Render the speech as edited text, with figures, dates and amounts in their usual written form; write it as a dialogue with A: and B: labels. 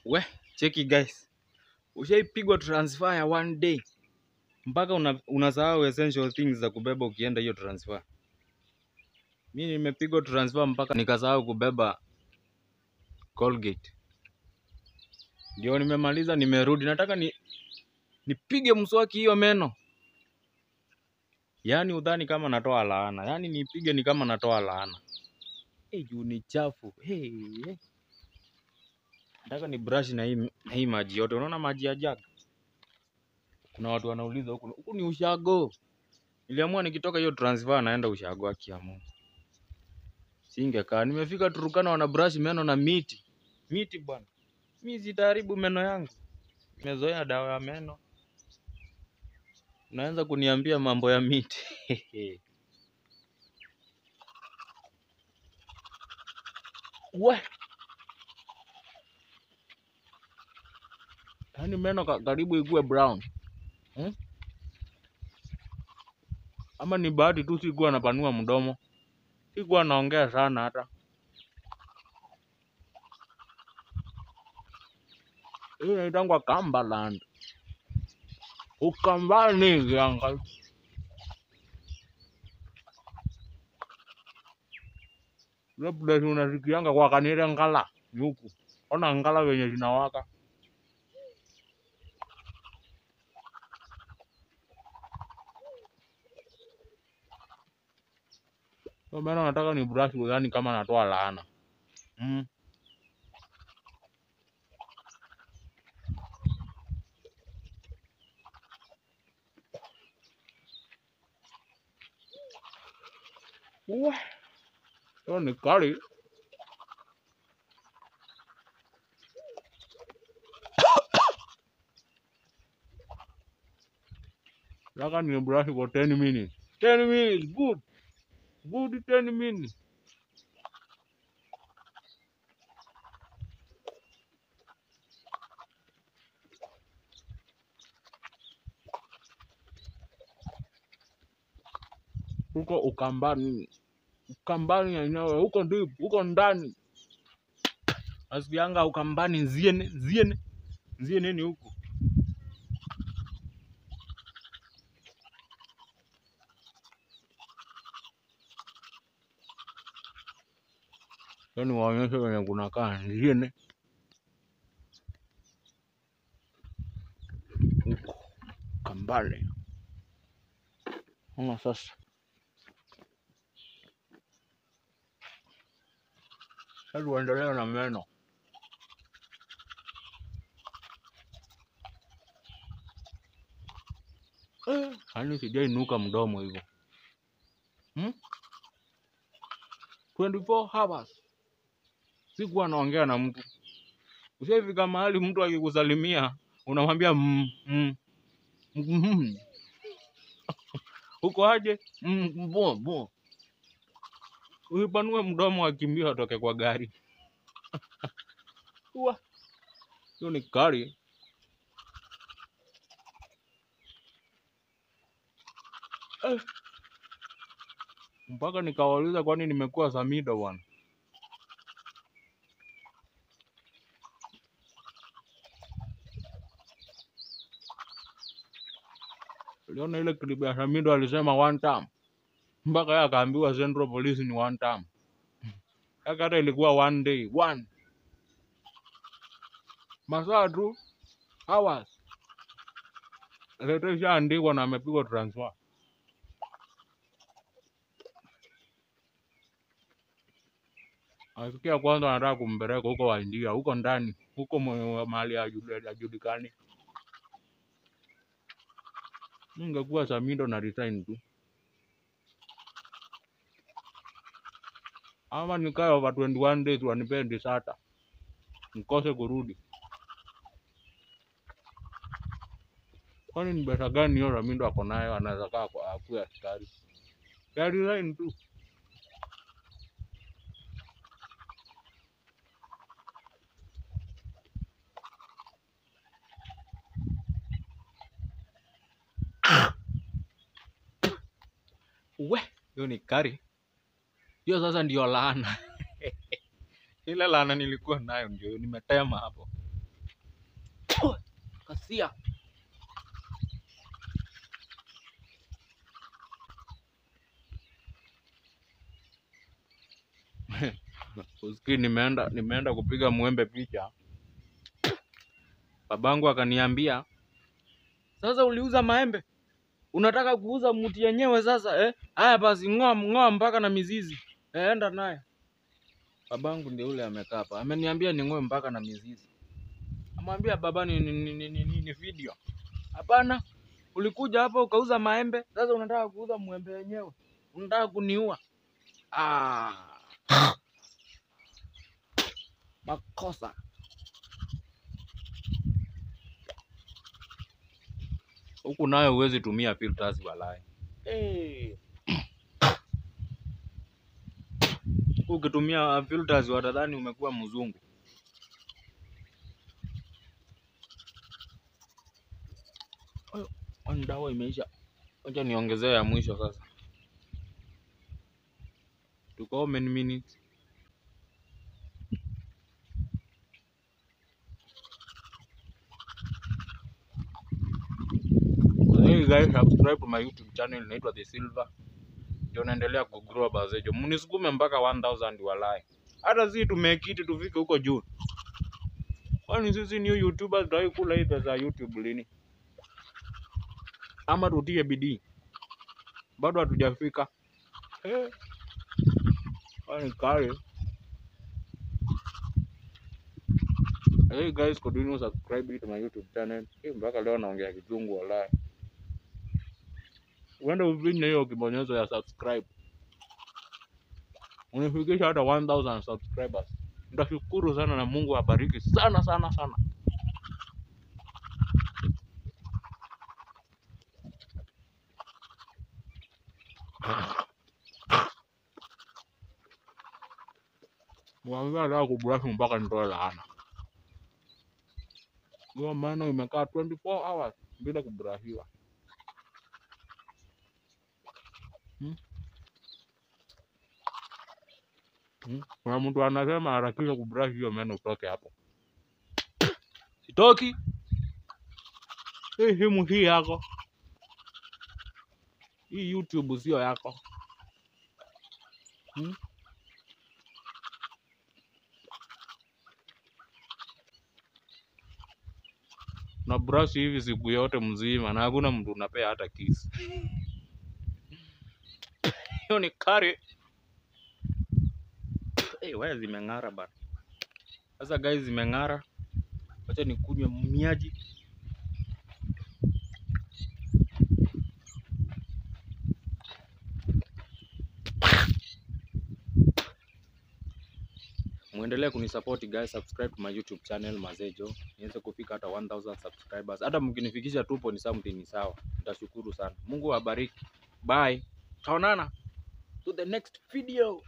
A: We, cheki guys. Ushaipigwa transfer ya one day mpaka unasahau essential things za kubeba ukienda hiyo transfer. Mi nimepigwa transfer mpaka nikasahau kubeba Colgate. Ndio nimemaliza, nimerudi. Nataka nipige mswaki hiyo meno. Yaani udhani kama natoa laana. Yaani nipige ni kama natoa laana. Hey, juu ni chafu. Hey, hey. Nataka ni brush na hii maji yote. Unaona maji ya jug? Kuna watu wanauliza huku, huku ni ushago. Niliamua nikitoka hiyo transfer naenda ushago akiamua. Singekaa. Nimefika Turkana wana brush meno na miti. Miti bwana. Mimi sitaharibu meno yangu. Nimezoea dawa ya meno. Unaanza kuniambia mambo ya miti. We. Yaani meno karibu ikuwe brown. Ama ni bahati tu sikuwa napanua mdomo. Sikuwa naongea sana hata. Hii inaitangwa Cumberland. Ukambani yanga. Labda unasikianga kwa kanile ngala huku. Ona ngala wenye zinawaka. Kwa maana nataka ni brush yani kama natoa laana. Uwe, hiyo ni kali. Nataka ni brush for 10 minutes. 10 minutes, good. Good 10 minutes. Huko Ukambani. Ukambani yenyewe huko deep, huko ndani. Nasikianga Ukambani nziene, nziene. Nziene ni huko. Yaani waonyeshe wenye kunakaa nziene. Huko Ukambani. Ona sasa. Sasa tuendelee na meno. Yaani sijainuka mdomo hivyo. 24 hours. Sikuwa naongea na mtu. Ushaifika mahali mtu akikusalimia unamwambia Uko aje? Bo bo. Uipanue mdomo akimbia atoke kwa gari. Uwa. Hiyo ni gari. Mpaka nikawauliza kwani nimekuwa Samido bwana. Uliona ile clip ya Samido alisema one time. Mpaka yeye akaambiwa Central Police ni one time. Hata ilikuwa one day, one. Masaa tu hours. Leo ishaandikwa na amepigwa transfer. Asikia kwanza anataka kumpeleka huko wa India, huko ndani, huko mahali hajulikani. Ningekuwa Samido na resign tu. Ama nikae over 21 days wanipee disata. Nikose kurudi. Kwani ni pesa gani hiyo Samido ako nayo anaweza kaa kwa akuwe askari? Ya resign tu. We, hiyo ni kari. Hiyo sasa ndio laana. Ile laana nilikuwa nayo ndio nimetema hapo. Busia. Usikii nimeenda kupiga mwembe picha. Babangu akaniambia, "Sasa uliuza maembe? Unataka kuuza mti yenyewe sasa eh? Haya basi ngoa mpaka na mizizi. Enda naye." Babangu ndio yule amekaa hapa. Ameniambia ningoe mpaka na mizizi. Amwambia baba ni video. Hapana, ulikuja hapa ukauza maembe, sasa unataka kuuza mwembe yenyewe. Unataka kuniua. Ah. Makosa. Huku nayo huwezi tumia filters walai. Hey. Ukitumia filters watadhani umekuwa mzungu. Dawa imeisha. Acha niongezee ya mwisho sasa. Tuko how many minutes? Hey guys, subscribe to my YouTube channel inaitwa The Silver. Ndio naendelea kugrow bazejo. Mnisukume mpaka 1000 walai. Hata sisi tumekiti tufike huko juu. Kwani sisi new YouTubers tutai kula hii pesa YouTube lini? Ama tutie bidii. Bado hatujafika. Eh. Kwani kale. Hey guys, continue subscribe to my YouTube channel. Mpaka leo naongea kizungu walai. Uende uvinye hiyo kibonyezo ya subscribe. Unifikisha hata 1000 subscribers. Nitashukuru sana na Mungu abariki sana sana sana. Mwambia nataka kubrush mpaka nitoe laana. Hiyo meno imekaa 24 hours bila kubrushiwa. Kuna mtu anasema harakisha kubrush hiyo meno utoke hapo. Sitoki. Hii simu si yako. Hii YouTube sio yako. Na brush hivi siku yote mzima na hakuna mtu unapea hata kiss. Hiyo ni kare. Hey, wewe zimeng'ara bana. Sasa guys zimeng'ara. Acha nikunywe miaji. Muendelee kunisupport guys, subscribe to my YouTube channel Mazejo. Niweze kufika hata 1000 subscribers. Hata mkinifikisha tupo ni something ni sawa. Nitashukuru sana. Mungu awabariki. Bye. Taonana to the next video.